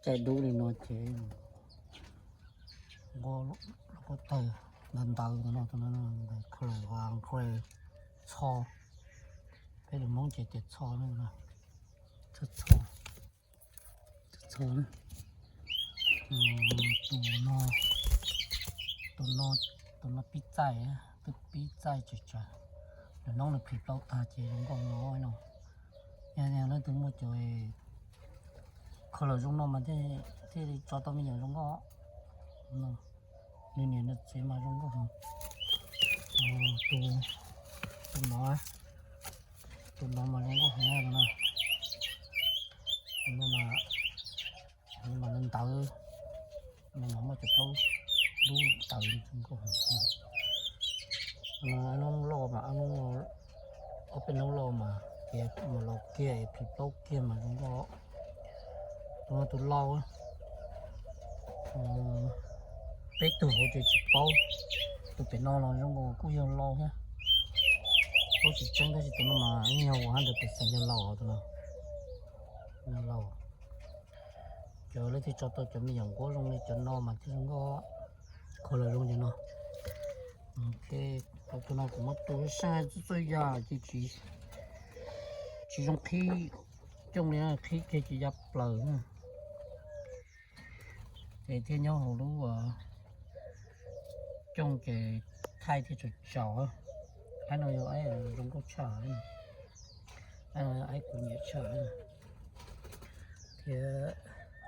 Caij dub li no ces nquab, nquab tawg ntawv ntawv no, ntawv color gray, txho, peb lus Hmoob ces tias txho, txho, txho, txho. Tus no, tus no, tus no pib txaij, twb pib txaij tsawg tsawg, lwm hnub nws plhis plaub tag ces zoo nkauj no no. Yog leej twg muaj cov color zoo no mas thiaj li tso tau me nyuam zoo nkauj no. Nws niam nws txiv mas zoo nkauj heev. Tus, tus no, tus no mas zoo nkauj heev no na. Tus no mas, tus no mas ntawv, tus no mas muaj cov plaub dub tawv zoo nkauj heev. Hnub loj mas, ob peb hnub loj mas tias mus laus kiag es plhis plaub kiag mas zoo nkauj. Tus no tus lau, peb tug hauv ces tsis paub. Tus pem no los zoo nkaus kuj yog lau thiab, paub tsis tseeb tab sis tus no mas yeej yog ua hab ntawd pes xeem yog lau tus no. Lau. Cov leej twg tso tau cov me nyuam nquab zoo li cov no mas thiaj zoo nkauj, color zoo li no. Tus no kuv muab tu sab txhua txhua yam ces tsis, tsis zoo qhib cooj li, qhib kiag ces ya plaws na. Ces thiaj nyob hauv lub cooj ces thaij thiaj tsaus tsaus. Aib no yog aib zoo nkauj tshaj, aib no yog aib kuv nyiam tshaj thiab.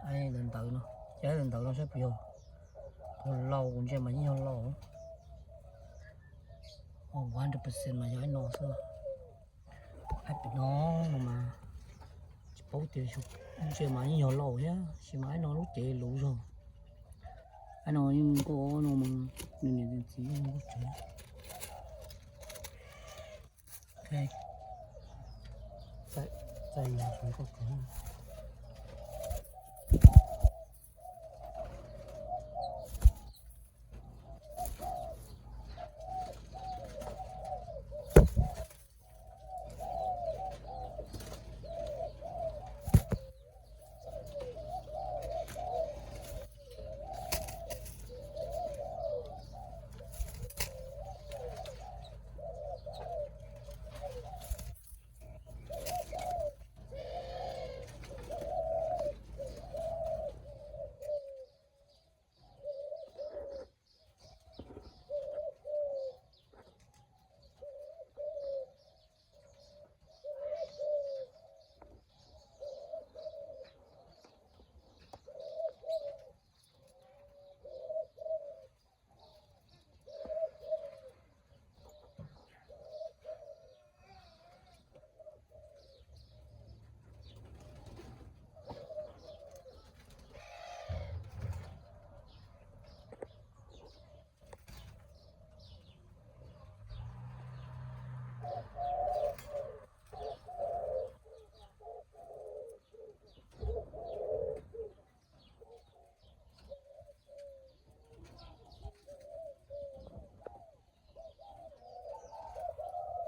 Aib ntawv ntawv no, ces aib ntawv ntawv no saib puas yog, puas lau, kuv ntsia mas yeej yog lau. One hundred percent mas yog aib no xwb. Aib pem no no mas tsis paub tias, ntsia mas yeej yog lau thiab, tab sis mas aib no lub cev luv zog. Aib no yeej nkauj no mas nws niam nws txiv yeej nkauj tsev. Txaij, txaij nkauj tsev.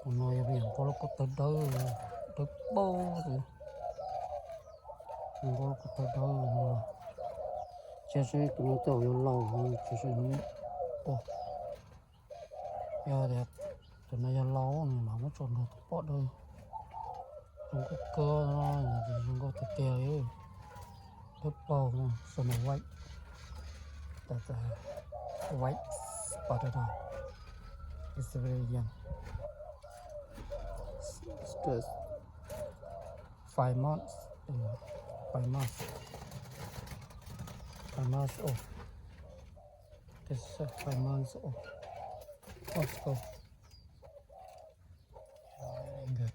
Tus no yog me nyuam nquab loj koj tawg dawb, dawb paug xwb. Nquab loj koj tawg dawb no. Cia seb tus no tej zaum yuav laus, cia seb no. Yog tias tus no yog laus no mas muab tso nrog tus pom dawb. Zoo nkauj kawg, zoo nkauj tiag tiag li. Dawb paug, Snow White. That's a white spotted owl. It's very young. It's just five months. Uh, five months. Five months old. This is, uh, five months old. Let's go. Good.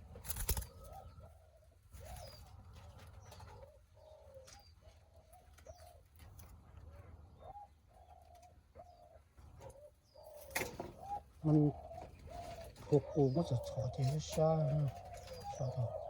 Hu qus muab txhom txhom ces sab, sab tau.